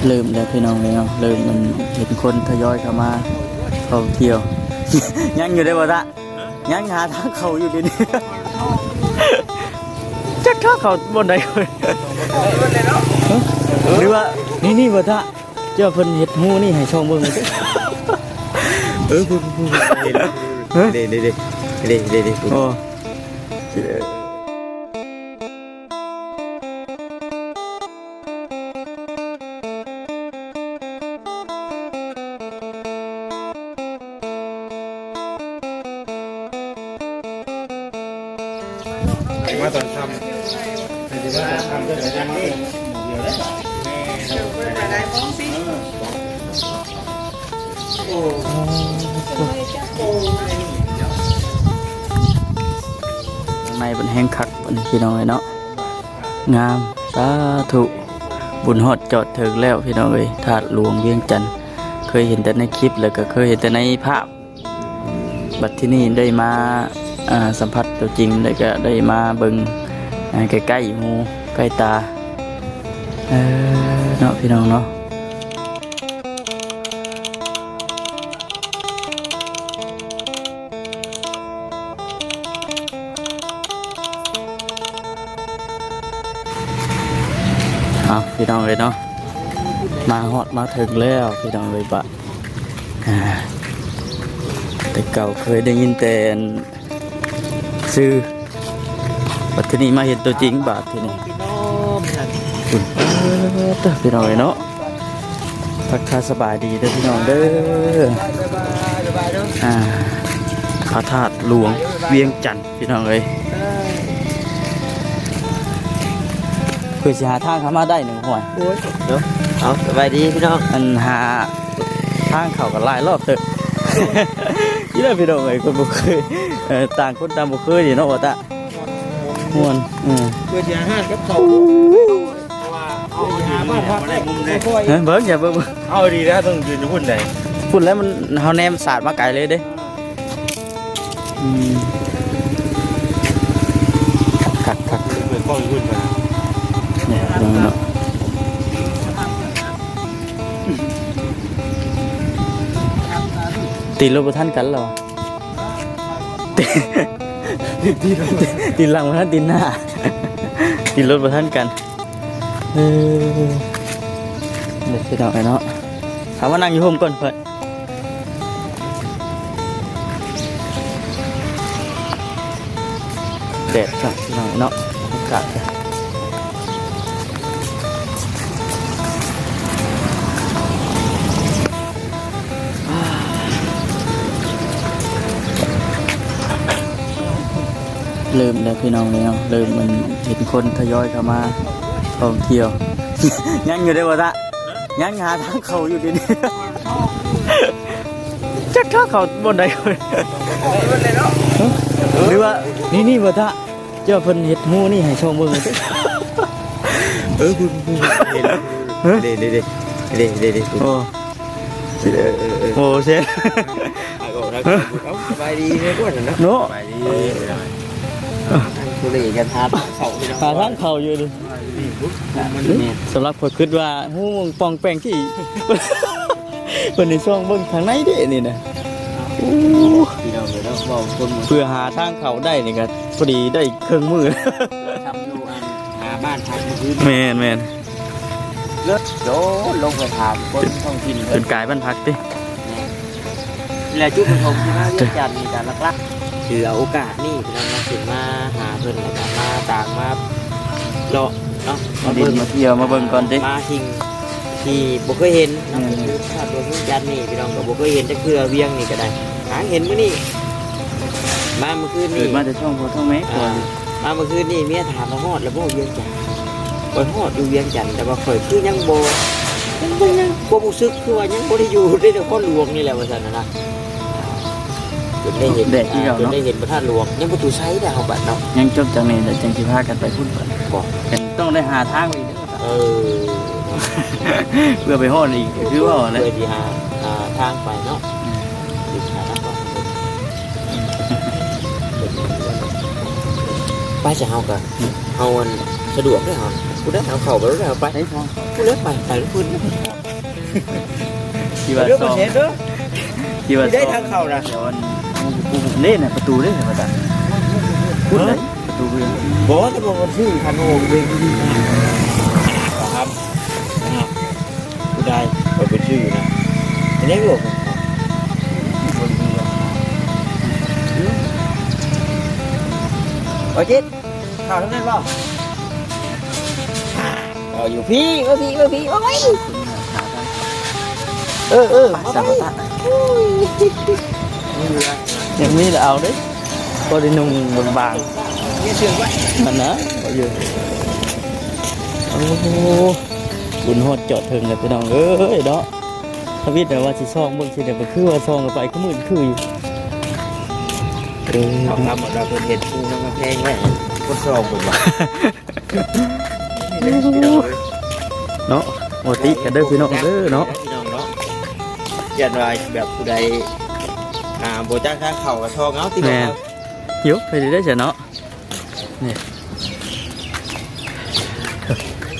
ເລີ່ມແລ້ວພີ່ນ້ອງເອີຍເນາະ ເລີ່ມມັນເຫັນຄົນທະຍອຍເຂົ້າມາທ່ອງທ່ຽວ ຍັງຢູ່ເດ້ບໍ່ຕະ ຍັງຫາທາງເຂົ້າຢູ່ເດນີ້ ຈັກທາງເຂົ້າບ່ອນໃດ ຫຼືວ່າ ນີ້ ນີ້ບໍ່ຕະ ເຈົ້າເພິ່ນເຮັດຮູນີ້ໃຫ້ຊ່ອງເບິ່ງ ເອີ ພຸ້ນ ພຸ້ນ ເຫັນ ເອີ ເດ້ ເດ້ ເດ້ ເດ້ ເດ້ ໂອ້ ມາຕອນຄ່ຳ ໃຫ້ຊິມາຕອນຄ່ຳ ເຈົ້າກໍຍັງນີ້ ເດີ ເປີດຫຼາຍໆຂອງຊິ ໂອ້ ໃນເພິ່ນແຮງຄັກ ອັນນີ້ພີ່ນ້ອງເອີຍເນາະ ງາມ ສາທຸ ບຸນຮອດຈອດເຖິງແລ້ວພີ່ນ້ອງເອີຍ ທາດຫຼວງວຽງຈັນ ເຄີຍເຫັນແຕ່ໃນຄລິບ ແລ້ວກໍເຄີຍເຫັນແຕ່ໃນພາບ ບັດທີນີ້ໄດ້ມາ ອ່າ ສຳຜັດຕົວຈິງ ແລ້ວກໍໄດ້ມາເບິ່ງ ອ່າ ໃກ້ໆຫູໃກ້ຕາ ເອີ ເນາະ ພີ່ນ້ອງເນາະ. ເອົາ ພີ່ນ້ອງເອີຍເນາະ ມາຮອດມາເຖິງແລ້ວພີ່ນ້ອງເອີຍ ບາດ ອ່າ ແຕ່ເກົ່າເຄີຍໄດ້ຍິນແຕ່ ອັນ ຊື່ ບັດທີນີ້ມາເຫັນຕົວຈິງ ບາດທີນີ້ ເອີ ເດີ ພີ່ນ້ອງເອີຍເນາະ ທັກທາຍສະບາຍດີເດີພີ່ນ້ອງເດີ ອ່າ ພະທາດຫຼວງວຽງຈັນ ພີ່ນ້ອງເອີຍ ເພື່ອຊິຫາທາງເຂົ້າມາໄດ້ໜຶ່ງຫ້ວຍ ໂອ້ຍ ເນາະ ເອົາ ສະບາຍດີພີ່ນ້ອງ ອັນຫາທາງເຂົ້າກໍຫຼາຍລອບເຕີບ ນີ້ແຫຼະພີ່ນ້ອງເອີຍ ຄົນບໍ່ເຄີຍ ເອີ ຕ່າງຄົນຕ່າງບໍ່ເຄີຍນີ້ເນາະ ວ່າຕະ ມ່ວນ ເອີ ເພື່ອຊິຫາຮ້ານກັບເຂົ້າ ເພາະວ່າເຮົາຫາບ້ານພັກໄດ້ ເອີ ເບິ່ງ ຢ່າເບິ່ງ ເອົາດີແລ້ວ ຕ້ອງຢືນຢູ່ພຸ້ນໃດ ພຸ້ນແລ້ວ ມັນ ເຮົາແນມສາດມາໄກເລີຍເດ້ ອືມ ຄັກໆ ເປີດກ້ອງຢູ່ພຸ້ນໄປ ເນາະ ຕີນລົດບໍ່ທັນກັນແລ້ວ ຕີນຫຼັງບໍ່ທັນຕີນໜ້າ ຕີນລົດບໍ່ທັນກັນ ເອີ ເດີພີ່ນ້ອງເອີຍເນາະ ເອົາມານັ່ງຢູ່ຮົ່ມກ່ອນຂ້ອຍ ແດດຄັກພີ່ນ້ອງເນາະ ອາກາດ ເລີ່ມແລ້ວພີ່ນ້ອງເອີຍເນາະ ເລີ່ມມັນເຫັນຄົນທະຍອຍເຂົ້າມາທ່ອງທ່ຽວ ຍັງຢູ່ເດ້ບໍ່ຕະ ຍັງຫາທາງເຂົ້າຢູ່ເດນີ້ ຈັກທາງເຂົ້າບ່ອນໃດ ຫຼືວ່າ ນີ້ ນີ້ບໍ່ຕະ ເຈົ້າເພິ່ນເຮັດຮູນີ້ໃຫ້ຊ່ອງເບິ່ງ ເອີ ພຸ້ນ ເຫັນ ເດ້ ເດ້ ເດ້ ໂອ້ ເອີ ເອີ ເອີ ໂອ້ ເຊ ເອົາ ສະບາຍດີເນາະ ເນາະ ສະບາຍດີ ຜູ້ໃດກໍຫາທາງເຂົ້າ ຫາທາງເຂົ້າຢູ່ນີ້ ສຳລັບຂ້ອຍຄິດວ່າຮູປ່ອງແປງທີ່ ເພິ່ນໃຫ້ຊ່ອງເບິ່ງທາງໃນເດ້ນີ້ນະ ໂອ້ ພີ່ນ້ອງເອີຍເນາະ ເວົ້າຄົນ ເພື່ອຫາທາງເຂົ້າໄດ້ນີ້ກໍພໍດີໄດ້ເຄິ່ງມື້ ທຳຢູ່ ອັນ ຫາບ້ານພັກມື້ຄືນ ແມ່ນໆ ເລີດ ໂດນ ລົງໄປຖາມຄົນທ້ອງຖິ່ນເພິ່ນ ເປັນກາຍບ້ານພັກຕິ ແມ່ນ ແລະ ຈຸດປະສົງທີ່ມາວຽງຈັນນີ້ກໍຫຼັກໆ ຖືເອົາໂອກາດນີ້ພີ່ນ້ອງເນາະ ຂຶ້ນມາຫາເພິ່ນ ແລ້ວກໍມາຕາງມາເລາະເນາະ ມາເບິ່ງ ມາທ່ຽວ ມາເບິ່ງກ່ອນຕິ ມາສິ່ງທີ່ບໍ່ເຄີຍເຫັນເນາະ ແມ່ນໆ ຄືທາດຫຼວງວຽງຈັນນີ້ ພີ່ນ້ອງກໍບໍ່ເຄີຍເຫັນຈັກເທື່ອ ວຽງນີ້ກໍໄດ້ ຫາເຫັນມື້ນີ້ ມາມື້ຄືນນີ້ ເກີດມາແຕ່ທ້ອງພໍ່ທ້ອງແມ່ ອ່າ ມາມື້ຄືນນີ້ເມຍຖາມວ່າ ຮອດແລ້ວບໍ່ວຽງຈັນ? ຂ້ອຍຮອດຢູ່ວຽງຈັນ ແຕ່ວ່າຂ້ອຍຄືຍັງບໍ່ ຍັງບໍ່ ຍັງຄວາມຮູ້ສຶກຄືວ່າຍັງບໍ່ໄດ້ຢູ່ໃນນະຄອນຫຼວງນີ້ແຫຼະ ວ່າຊັ້ນນະ ຈົນໄດ້ເຫັນ ແດດຄືເກົ່າເນາະ ຈົນໄດ້ເຫັນພະທາດຫຼວງ ຍັງບໍ່ຖືໄຊເດ້ເຮົາບັດເນາະ ຍັງຈົບຈາກນີ້ແລ້ວຈັ່ງຊິພາກັນໄປພຸ້ນ ບໍ່ ຕ້ອງໄດ້ຫາທາງອີກ ເອີ ເພື່ອໄປຮອດອີກ ຄືວ່າແຫຼະ ເພື່ອຊິຫາ ອ່າ ທາງໄປເນາະ ອືມ ໄປຊະ ເຮົາກໍ ເຮົາ ອັນ ສະດວກເດ້ເຮົາ ຜູ້ໃດເອົາເຂົ້າໄປ ຜູ້ໃດເອົາໄປ ໄດ້ພໍ ຜູ້ໃດໄປ ໄປເພິ່ນ ທີ່ວ່າ ເດີ ຊອງ ເດີ ທີ່ວ່າ ໄດ້ ຊອງ ທາງເຂົ້ານະ ດຽວອັນ ນີ້ນະ ປະຕູເດ້ ວ່າຊັ້ນ ພຸ້ນເດ້ ປະຕູເດ້ ບໍ່ ແຕ່ວ່າມັນຊື່ຄັນໂອເວງດີໆ ນະ ຄັບ ນະ ຜູ້ໃດເອົາໄປຊື້ນະ ອັນນີ້ບໍ່ ໂອເຄ ເຂົ້າທາງນັ້ນບໍ່? ເອົາຢູ່ພີ້ ມາພີ້ ມາພີ້ ມາໄວ ເອີ ເອີ ມາໄວ ໄປ ໂອ້ຍ ຍັງມີແລ້ວເອົາເດ້ ພໍໄດ້ນຸ່ງບາງໆ ນີ້ເຊື່ອໄວ້ ຫັ້ນນະ ເອົາຢູ່ ໂອ້ ບຸນຮອດຈອດເຖິງແລ້ວ ພີ່ນ້ອງເອີຍເນາະ. ທຳອິດແບບວ່າຊິສ່ອງເບິ່ງຊິໄດ້ ກໍຄືວ່າສ່ອງໄປຄືມືດຄືຢູ່ ເອີ ເຂົາທຳແບບວ່າເພິ່ນເຮັດພູນຳກຳແພງໄວ້ ຄົນສ່ອງເພິ່ນວ່າ ເນາະ ບໍ່ຕິກັນເດີພີ່ນ້ອງເດີເນາະ ພີ່ນ້ອງເນາະ ຢ້ານວ່າແບບຜູ້ໃດ ອ່າ ບໍ່ຈັກທາງເຂົ້າກໍສ່ອງເອົາຕິ ແມ່ນ ຢູ່ ໄປເລື້ອຍໆຊະເນາະ. ນີ້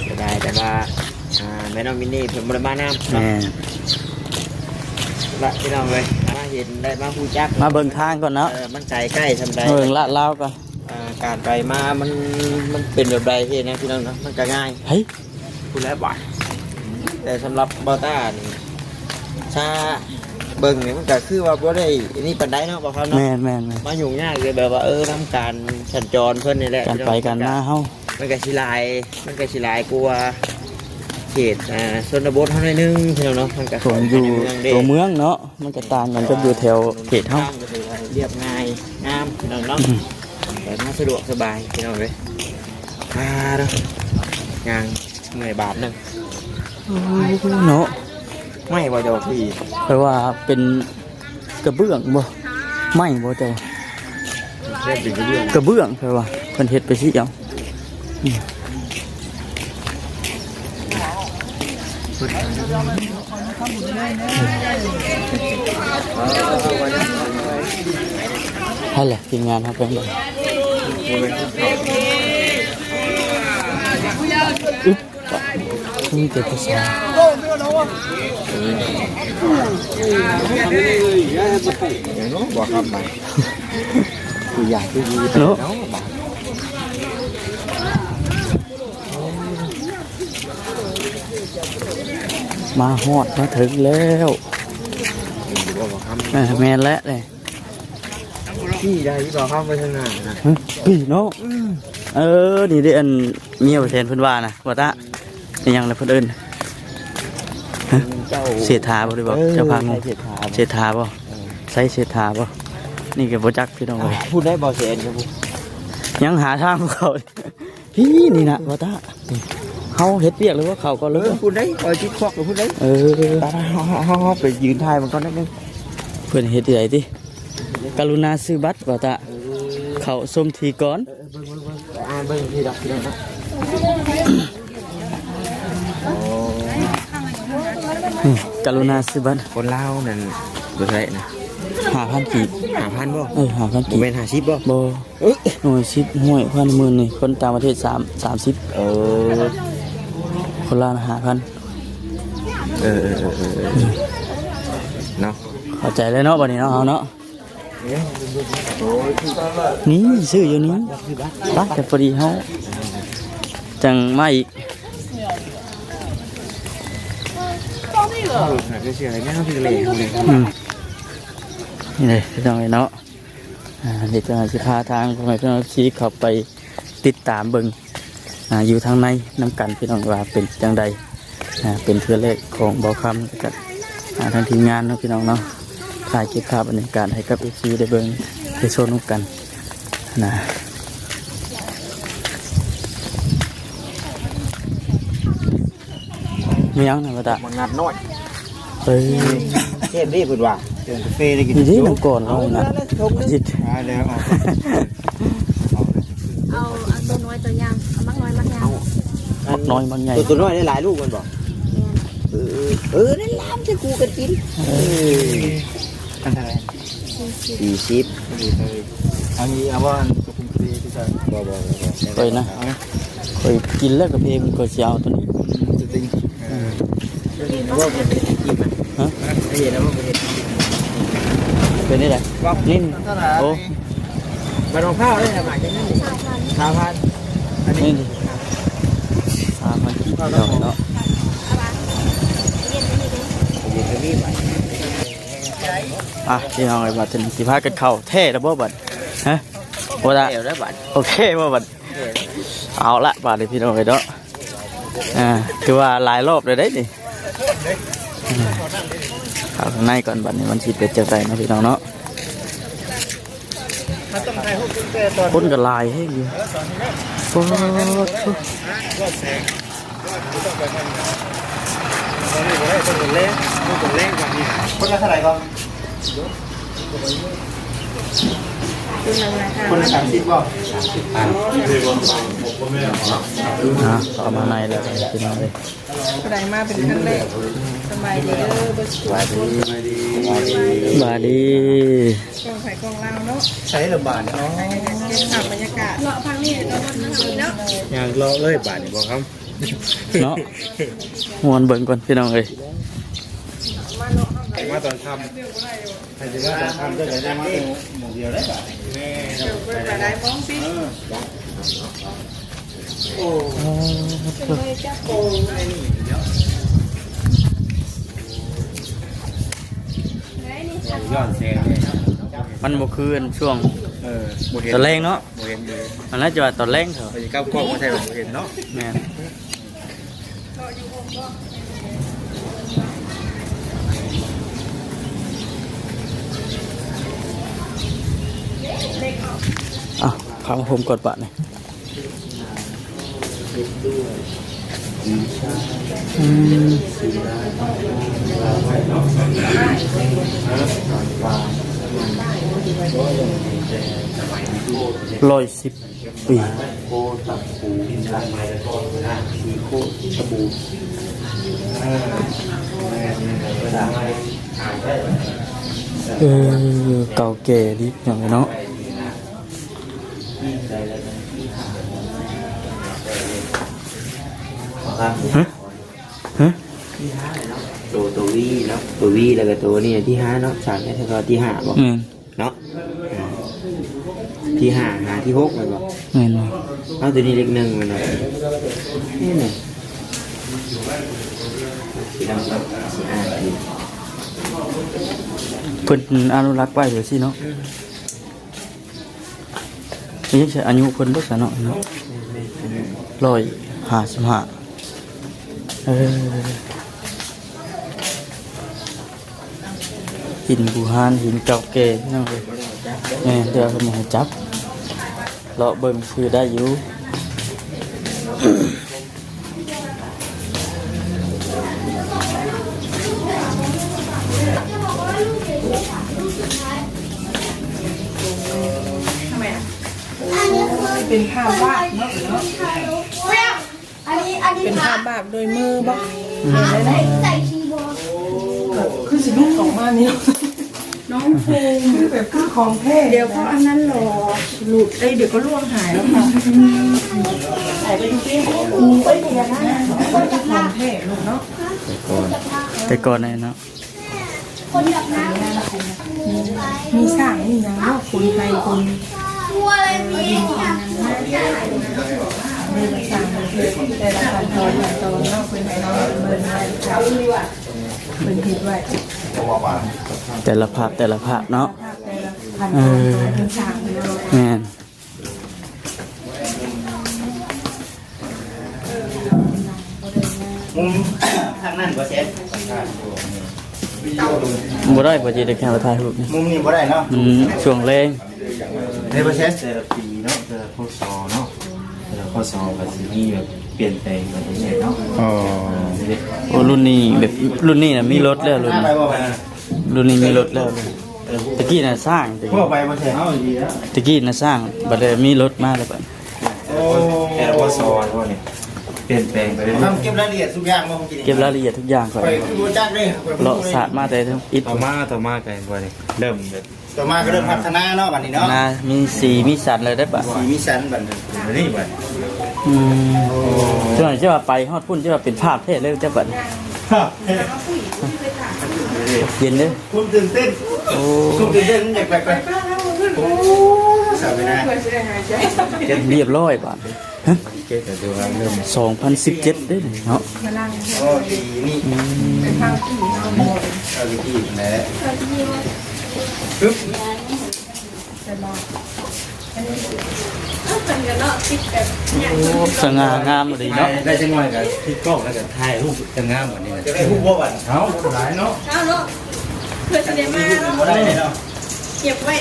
ເສຍດາຍແຕ່ວ່າ ອ່າ ແມ່ນ້ອງມິນນີ້ເພິ່ນບໍ່ໄດ້ມານຳເນາະ ແມ່ນ ລະພີ່ນ້ອງເອີຍ ມາເຫັນໄດ້ມາຮູ້ຈັກ ມາເບິ່ງທາງກ່ອນເນາະ ເອີ ມັນໄກໃກ້ສ່ຳໃດ ເບິ່ງລາດລາວກ່ອນ ອ່າ ການໄປມາມັນ ມັນເປັນແບບໃດເຮັດນະ ພີ່ນ້ອງເນາະ ມັນກໍງ່າຍ ເຮີ້ຍ ພຸ້ນແຫຼະບາດ ແຕ່ສຳລັບບ່າວຕ້ານີ້ ຖ້າເບິ່ງນີ້ມັນກໍຄືວ່າບໍ່ໄດ້ອັນນີ້ປານໃດເນາະ ບ່າວຄຳເນາະ ແມ່ນໆໆ ມາຫຍຸ້ງຍາກຢູ່ແບບວ່າ ເອີ ນຳການສັນຈອນເພິ່ນນີ້ແຫຼະ ການໄປການມາເຮົາ ມັນກໍຊິຫຼາຍ ມັນກໍຊິຫຼາຍກວ່າເຂດ ອ່າ ຊົນນະບົດເຮົາໜ້ອຍໜຶ່ງ ພີ່ນ້ອງເນາະ ມັນກໍ ຕົວຢູ່ ເມືອງເດ້ ຕົວເມືອງເນາະ ມັນກໍຕ່າງກັນກັບຢູ່ແຖວເຂດເຮົາ ທາງກໍຖືວ່າລຽບງ່າຍງາມ ພີ່ນ້ອງເນາະ ອືມ ໄປມາສະດວກສະບາຍ ພີ່ນ້ອງເອີຍ ອ່າ ເນາະ ຍ່າງ ເມື່ອຍບາດໜຶ່ງ ໂອ້ ເນາະ ໄມ້ບໍ່ເຈົ້າພີ່ ແປວ່າເປັນກະເບື້ອງບໍ່ ໄມ້ບໍ່ເຈົ້າ ເປັນກະເບື້ອງ ກະເບື້ອງ ແປວ່າເພິ່ນເຮັດໄປຊີ້ເອົາ ອືມ ຫັ້ນແຫຼະ ທີມງານເຮົາເປັນໃດ ອຶບ ມີແຕ່ຜູ້ຊາຍ ເນາະ ບໍ່ຄັບມາ ຜູ້ໃຫຍ່ຜູ້ດີ ເນາະ ເນາະ ມາຮອດມາເຖິງແລ້ວ ເອີ ແມ່ນແຫຼະ ນີ້ ພີ່ໄດ້ບໍ່ຄຳໄປທາງນັ້ນນະ ຮະ ພີ່ເນາະ ອືມ ເອີ ນີ້ເດ້ ອັນເມຍບໍ່ແຊນເພິ່ນວ່ານະ ວ່າຕະ ອີຫຍັງລະເພິ່ນເອີ້ນ ຮະ ເຈົ້າ ເສດຖາບໍ່ ຫຼືວ່າ ເອີ ເຈົ້າພາງ ໃສເສດຖາ ເສດຖາບໍ່ ເອີ ໃສເສດຖາບໍ່ ນີ້ກໍບໍ່ຈັກ ພີ່ນ້ອງເອີຍ ອ່າ ຜູ້ໃດບໍ່ແຊນກໍຜູ້ ຍັງຫາທາງບໍ່ເຂົ້າ ພີ້ນີ້ນະ ວ່າຕາ ເຮົາເຮັດວຽກແລ້ວບໍ່ ເຂົ້າກ່ອນເລີຍ ເອີ ພຸ້ນໄດ໋ ຂ້ອຍຕິດຄອກຢູ່ພຸ້ນໄດ໋ ເອີ ໄປ ເຮົາ ເຮົາ ເຮົາ ເຮົາໄປຢືນຖ່າຍມັນກ່ອນໜ້ອຍໜຶ່ງ ເພິ່ນເຮັດທີ່ໃດຕິ ກະລຸນາຊື້ບັດ ວ່າຕາ ເອີ ເຂົ້າຊົມທີ່ກ່ອນ ເອີ ເບິ່ງ ເບິ່ງ ເບິ່ງ ໄປອ່ານເບິ່ງທີ່ດອກ ທີ່ດອກເນາະ ໂອ້ ອືມ ກະລຸນາຊື້ບັດ ຄົນລາວນັ້ນບໍ່ເທົ່າໃດນະ ຫ້າພັນກີບ ຫ້າພັນບໍ່ ເອີ ຫ້າພັນກີບ ບໍ່ແມ່ນຫ້າສິບບໍ່ ບໍ່ ເອີ ໜ່ວຍສິບ ຮ້ອຍ ພັນ ໝື່ນ ນີ້ ຄົນຕ່າງປະເທດສາມ ສາມສິບ ເອີ ຄົນລາວຫ້າພັນ ເອີ ເອີ ເອີ ເນາະ ເຂົ້າໃຈແລ້ວເນາະ ບັດນີ້ເນາະ ເຮົາເນາະ ນີ້ຊື້ຢູ່ນີ້ ໄປ ແຕ່ພໍດີເຮົາຈັ່ງມາອີກ ອືມ ນີ້ເດ້ ພີ່ນ້ອງເອີຍເນາະ ອ່າ ດຽວຈະຊິພາທາງພໍ່ແມ່ພີ່ນ້ອງເອັຟຊີເຂົ້າໄປຕິດຕາມເບິ່ງ ອ່າ ຢູ່ທາງໃນນຳກັນ ພີ່ນ້ອງ ວ່າເປັນຈັ່ງໃດ ອ່າ ເປັນເທື່ອແລກຂອງບ່າວຄຳ ແລ້ວກໍ ອ່າ ທາງທີມງານເນາະ ພີ່ນ້ອງເນາະ ຖ່າຍເກັບພາບບັນຍາກາດໃຫ້ກັບເອັຟຊີໄດ້ເບິ່ງໄດ້ຊົມນຳກັນນະ ມີຫຍັງນະ ວ່າຕາ ໝາກນັດນ້ອຍ ເອີ ເກັບເດ້ເພິ່ນວ່າ ເປັນກາເຟໄດ້ກິນ ນີ້ເດ້ ນ້ຳກ່ອນເຮົານະ ເອົາແລ້ວ ເອົາແລ້ວ ເອົາ ເອົາ ເອົາໂຕນ້ອຍໂຕຍາວ ເອົາໝາກນ້ອຍໝາກຍາວ ໝາກນ້ອຍໝາກໃຫຍ່ ໂຕ ໂຕນ້ອຍໄດ້ຫຼາຍລູກແມ່ນບໍ່ ແມ່ນ ເອີ ເອີ ນັ້ນລາມໃສ່ຄູ່ກັນກິນ ເອີ ອັນເທົ່າໃດ ສີ່ສິບ ເອີ ເອົານີ້ ເອົາບໍ່ ອັນ ບໍ່ ບໍ່ ບໍ່ ບໍ່ ເອົານະ ເອົານະ ຂ້ອຍກິນແລ້ວກາເຟ ມັນກໍຊິເອົາຕົວນີ້ ສະຕິງ ເອີ ເຈົ້າເຫັນແລ້ວບໍ່ ເພິ່ນເຮັດກິນນະ? ຮະ? ເຈົ້າເຫັນແລ້ວບໍ່ ເພິ່ນເຮັດກິນ? ເປັນໄດ້ໃດ? ນີ້ ໂອ້ ບັດຂອງຂ້າວເດ້ ໝາກຈັກໜຶ່ງ ຊາວພັນ ອັນນີ້ ນີ້ ຊາວພັນກີບ ພີ່ນ້ອງເນາະ. ອ່ະ ພີ່ນ້ອງເອີຍ ບັດນີ້ຊິພາກັນເຂົ້າແທ້ແລ້ວບໍ່ບັດ? ຮະ? ບໍ່ລະ ແທ້ແລ້ວບັດ ໂອເຄບໍ່ບັດ? ເອົາລະ ບາດນີ້ພີ່ນ້ອງເອີຍເນາະ ອ່າ ຖືວ່າຫຼາຍລອບແລ້ວເດ້ນີ້ ອ່າ ເຂົ້າຂ້າງໃນກ່ອນ ບາດນີ້ມັນຊິເປັນຈັ່ງໃດເນາະ ພີ່ນ້ອງເນາະ. ຄົນກໍຫຼາຍແຮງຢູ່ ໂອ້ໂຫ ຄົນລະເທົ່າໃດກໍ? ຄົນລະສາມສິບບໍ່? ສາມສິບພັນ ອ່າ ເຂົ້າມາໃນແລ້ວພີ່ນ້ອງເອີຍ ຜູ້ໃດມາເປັນຄັ້ງແລກ ສະບາຍດີເດີ ເບິດສຸກ ສະບາຍດີ ສະບາຍດີ ສະບາຍດີ ກ້ອງໃຜກ້ອງລາວເນາະ ໃສລະບາດເນາະ ເກັບພາບບັນຍາກາດ ເລາະທາງນີ້ກໍມັນມີເນາະ ຍ່າງເລາະເລີຍບາດນີ້ບໍ່ຄຳ ເນາະ ມ່ວນເບິ່ງກ່ອນພີ່ນ້ອງເອີຍ ມາຕອນຄ່ຳ ໃຜຊິມາຕອນຄ່ຳ ເຈົ້າກໍໄດ້ມາແຕ່ໂມງດຽວໄດ້ບາດນີ້ ເຈົ້າເບິ່ງຫຼາຍໆໂມງຕິ ເອີ ໂອ້ ໂອ້ ໂອ້ ຍ້ອນແສງເດ້ ມັນບໍ່ຄືອັນຊ່ວງ ເອີ ບໍ່ເຫັນ ຕອນແລງເນາະ ບໍ່ເຫັນເລີຍ ອັນນັ້ນຈະວ່າຕອນແລງເຖາະ ໄປກັບກ້ອງມາໃສ່ກໍບໍ່ເຫັນເນາະ ແມ່ນ. ອ້າວ ພາມາຫົ່ມກ່ອນບາດນີ້ ອືມ ຮ້ອຍສິບ ປີ ໂຄຕະປູ ທີ່ໂຄຕະປູ ເອີ ເກົ່າແກ່ດີເນາະ ເນາະ ຮະ? ຮະ? ໂຕ ໂຕວີເນາະ ໂຕວີ ແລ້ວກໍໂຕນີ້ທີຫ້າເນາະ ສາມແມ່ນທີ່ຫ້າບໍ່? ແມ່ນ ເນາະ ອ່າ ທີຫ້າຫາທີຫົກແມ່ນບໍ່? ແມ່ນບໍ່? ເອົາ ຕົວນີ້ເລກໜຶ່ງແມ່ນບໍ່? ນີ້ນະ ເພິ່ນອະນຸລັກໄວ້ແບບຊີ້ເນາະ ອືມ ນີ້ອາຍຸເພິ່ນບໍ່ຊະເນາະ ເນາະ ຮ້ອຍຫ້າສິບຫ້າ ເອີ ຫີນບູຮານ ຫີນເກົ່າແກ່ພີ່ນ້ອງເອີຍ ແມ່ນ ແຕ່ວ່າເພິ່ນບໍ່ໃຫ້ຈັບ ເລາະເບິ່ງຊື່ໄດ້ຢູ່. ເປັນພາບວາດເນາະ ເນາະ ອັນນີ້ ອັນນີ້ ເປັນພາບວາດໂດຍມືບໍ່? ອືມ ແບບຄືຊິຫຼຸດອອກມານີ້ ນ້ອງພູມ ຄືແບບຄືຂອງແທ້ ດຽວເຂົາອັນນັ້ນຫຼໍ ຫຼຸດ ເອີຍ ດຽວກໍລ່ວງຫາຍແລ້ວຄ່ະ ຂອງແທ້ເນາະ ແຕ່ກ່ອນ ແຕ່ກ່ອນເນາະ. ມີຊ້າງມີຫຍັງເນາະ ຄົນໄທຄົນ ແຕ່ລະຂັ້ນຕອນ ຂັ້ນຕອນເນາະ ເພິ່ນໃຫ້ເຮົາເບິ່ງໄວ້ ເພິ່ນເຮັດໄວ້ ແຕ່ລະພາບ ແຕ່ລະພາບເນາະ ແຕ່ລະຂັ້ນຕອນ ເອີ ຂອງເພິ່ນສ້າງເນາະ ແມ່ນ. ມຸມທາງນັ້ນບໍ່ແຊນ ບໍ່ໄດ້ ບໍ່ຈິດໄດ້ແຄ່ວ່າຖ່າຍຮູບນີ້ ມຸມນີ້ບໍ່ໄດ້ເນາະ ອືມ ຊ່ວງແລງ ໄດ້ບໍ່ແຊນ ແຕ່ລະປີເນາະ ແຕ່ລະ ພ.ສ. ເນາະ ແຕ່ລະ ພ.ສ. ກໍຊິມີແບບປ່ຽນແປງໄປເລື້ອຍເນາະ ອໍ ໂອ້ ລຸ້ນນີ້ແບບ ລຸ້ນນີ້ນະມີລົດແລ້ວ ລຸ້ນນີ້ ລຸ້ນນີ້ມີລົດແລ້ວ ຕະກີ້ນະສ້າງ ແຕ່ຕະກີ້ນະສ້າງ ບັດນີ້ມີລົດມາແລ້ວບັດ ໂອ້ ແຕ່ລະ ພ.ສ. ນີ້ ປ່ຽນແປງໄປເລື້ອຍ ເກັບລາຍລະອຽດທຸກຢ່າງບໍ່ ເກັບລາຍລະອຽດທຸກຢ່າງ ຂ້ອຍ ຂ້ອຍຄືບໍ່ຈັກເດ້ ເລາະສາດມາແຕ່ທຳອິດ ຕໍ່ມາ ຕໍ່ມາກໍເຫັນບໍ່ນີ້ ເລີ່ມແບບ ຕໍ່ມາກໍເລີ່ມພັດທະນາເນາະ ບັດນີ້ເນາະ ນະ ມີສີມີສັນແລ້ວເດ້ບັດ ສີມີສັນບັດນີ້ ອັນນີ້ບັດ ອືມ ເຈົ້າ ເຈົ້າວ່າໄປຮອດພຸ້ນ ເຈົ້າວ່າເປັນພາບແທ້ເລີຍ ເຈົ້າບັດ ເຢັນເດີ້ ຄວາມຕື່ນເຕັ້ນ ໂອ້ ຄວາມຕື່ນເຕັ້ນ ຢາກໄປ ໄປ ໂອ້ ສາວໄປນະ ຮຽບຮ້ອຍບາດ ຮະ ສອງພັນສິບເຈັດເດ້ເນາະ ໂອ້ ປີນີ້ ອືມ ເອົາດີໆແຫຼະ ປຶບ ໂອ້ ສະຫງ່າງາມອີ່ຫຼີເນາະ ໄດ້ຈັກໜ່ອຍກໍຕິດກ້ອງ ແລ້ວກໍຖ່າຍຮູບຈະງາມກວ່ານີ້ນະ ຈະໄດ້ຮູບບໍ່ບັດ ເອົາ ຫຼາຍເນາະ ເອົາເນາະ ເພື່ອຊິໄດ້ມາເນາະ ບໍ່ໄດ້ເນາະ ເກັບໄວ້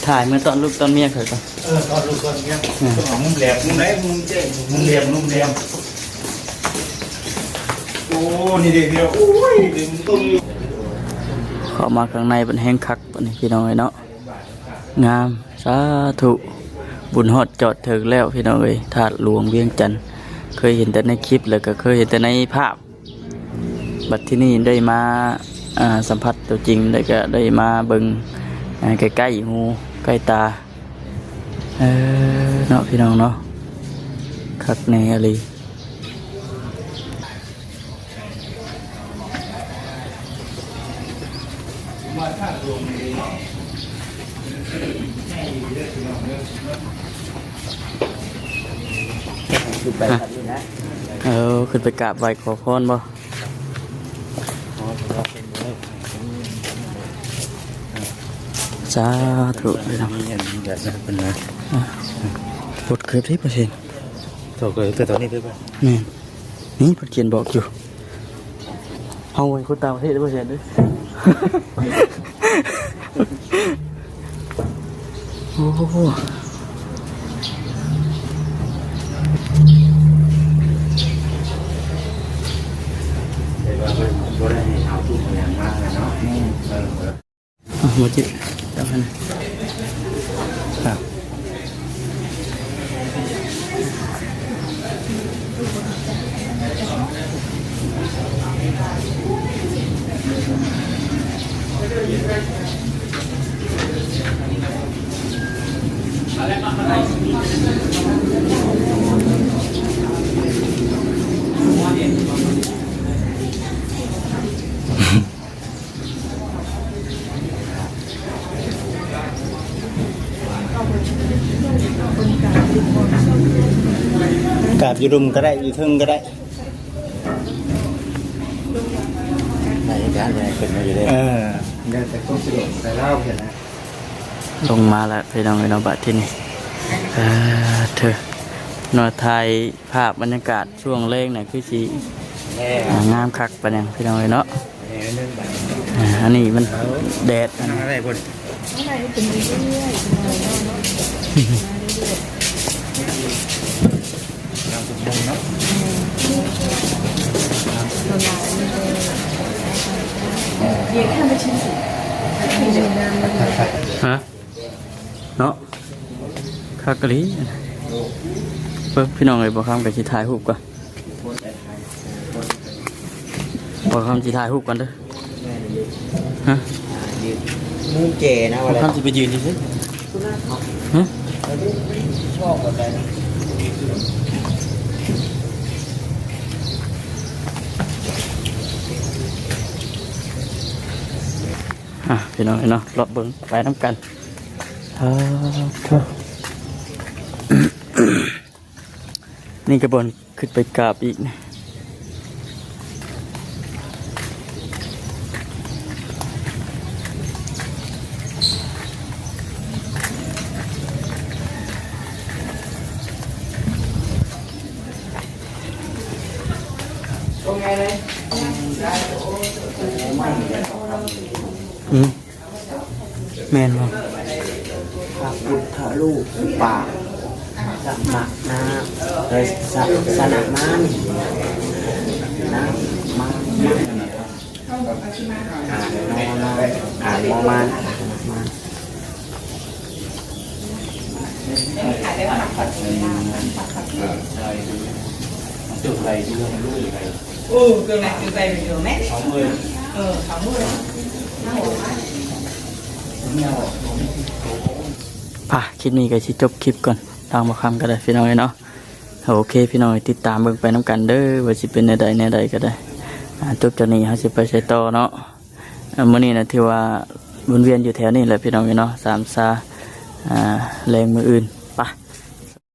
ຖ່າຍເມື່ອຕອນລູກຕອນເມຍຂ້ອຍກ່ອນ ເອີ ຕອນລູກຕອນເມຍ ອືມ ຕ້ອງເອົາມຸມແຫຼມ ມຸມໃດ ມຸມແຈ້ງ ມຸມແຫຼມ ມຸມແຫຼມ ໂອ້ ນີ້ເດ້ພີ່ນ້ອງ ໂອ້ຍ ເປັນຕົ້ນຢູ່ ເຂົ້າມາຂ້າງໃນເປັນແຮງຄັກ ບັດນີ້ພີ່ນ້ອງເອີຍເນາະ ງາມ ສາທຸ ບຸນຮອດຈອດເຖິງແລ້ວພີ່ນ້ອງເອີຍ ທາດຫຼວງວຽງຈັນ ເຄີຍເຫັນແຕ່ໃນຄລິບ ແລ້ວກໍເຄີຍເຫັນແຕ່ໃນພາບ ບັດທີນີ້ໄດ້ມາ ອ່າ ສຳຜັດຕົວຈິງ ແລ້ວກໍໄດ້ມາເບິ່ງ ອ່າ ໃກ້ໆຫູໃກ້ຕາ ເອີ ເນາະ ພີ່ນ້ອງເນາະ ຄັກແນ່ອີ່ຫຼີ. ຂຶ້ນໄປ ເອີ ຂຶ້ນໄປກາບໄຫວ້ຂໍພອນບໍ່? ສາທຸ ມີອັນແບບນັ້ນເພິ່ນນະ ອ່າ ກົດເກີບເດ້ເປີເຊັນ ໂຕເກີບ ແຕ່ຕອນນີ້ເດີ ແມ່ນ ນີ້ເພິ່ນຂຽນບອກຢູ່ ເຮົາເປັນຄົນຕ່າງປະເທດເດີ ບໍ່ແມ່ນເດີ ໂອ້ ແຕ່ວ່າເພິ່ນບໍ່ໄດ້ໃຫ້ເອົາຕູ້ຫຍັງມາເນາະ ເອີ. ອ່ະ ບໍ່ຈິດ ຈັບໃຫ້ນະ ຄັບ. ກາບຢູ່ລຸ່ມກໍໄດ້ ຢູ່ເທິງກໍໄດ້ ໄດ້ຄືກັນ ໄດ້ຂຶ້ນມາຢູ່ເດ້ ເອີ ແລ້ວແຕ່ຄວາມສະດວກໃສ່ລາວເພິ່ນນະ. ລົງມາແລ້ວພີ່ນ້ອງເອີຍເນາະ ບາດທີນີ້ ເອີ ເທີ ເນາະ ຖ່າຍພາບບັນຍາກາດຊ່ວງແລງນະ ຄືຊິ ອ່າ ງາມຄັກປານຫຍັງພີ່ນ້ອງເອີຍເນາະ ອ່າ ອັນນີ້ມັນແດດ ຮະ ເນາະ ຄັກອີ່ຫຼີ ເບິ່ງພີ່ນ້ອງເອີຍ ບ່າວຄຳກໍຊິຖ່າຍຮູບກ່ອນ ບ່າວຄຳຊິຖ່າຍຮູບກ່ອນເດີ ຮະ ມຸມແຈນະ ບ່າວຄຳຊິໄປຢືນຢູ່ໃສ ຮະ ຊອກແບບໃດ ອ່ະ ພີ່ນ້ອງເອີຍເນາະ ເລາະເບິ່ງໄປນຳກັນ ສາທຸ ນີ້ກະບ່ອນຂຶ້ນໄປກາບອີກ. ອືມ ແມ່ນບໍ່? ພະພຸດທະຮູບປາງສະມະນາ ເອີ ສະ ສະນະມານ ນາມານ ອ່ານ ນ ນ ອ່ານ ມ ມານ ມານ. ອ່ະ ຄລິບນີ້ກໍຊິຈົບຄລິບກ່ອນ. ທາງບ່າວຄຳກໍໄດ້ພີ່ນ້ອງເອີຍເນາະ. ໂອເຄພີ່ນ້ອງເອີຍ ຕິດຕາມເບິ່ງໄປນຳກັນເດີ ວ່າຊິເປັນແນວໃດແນວໃດກໍໄດ້. ອ່າ ຈົບຈາກນີ້ເຮົາຊິໄປໃສຕໍ່ເນາະ. ອ່າ ມື້ນີ້ນະຖືວ່າວົນວຽນຢູ່ແຖວນີ້ແຫຼະພີ່ນ້ອງເອີຍເນາະ ສາມຊາ. ອ່າ ແລງມື້ອື່ນ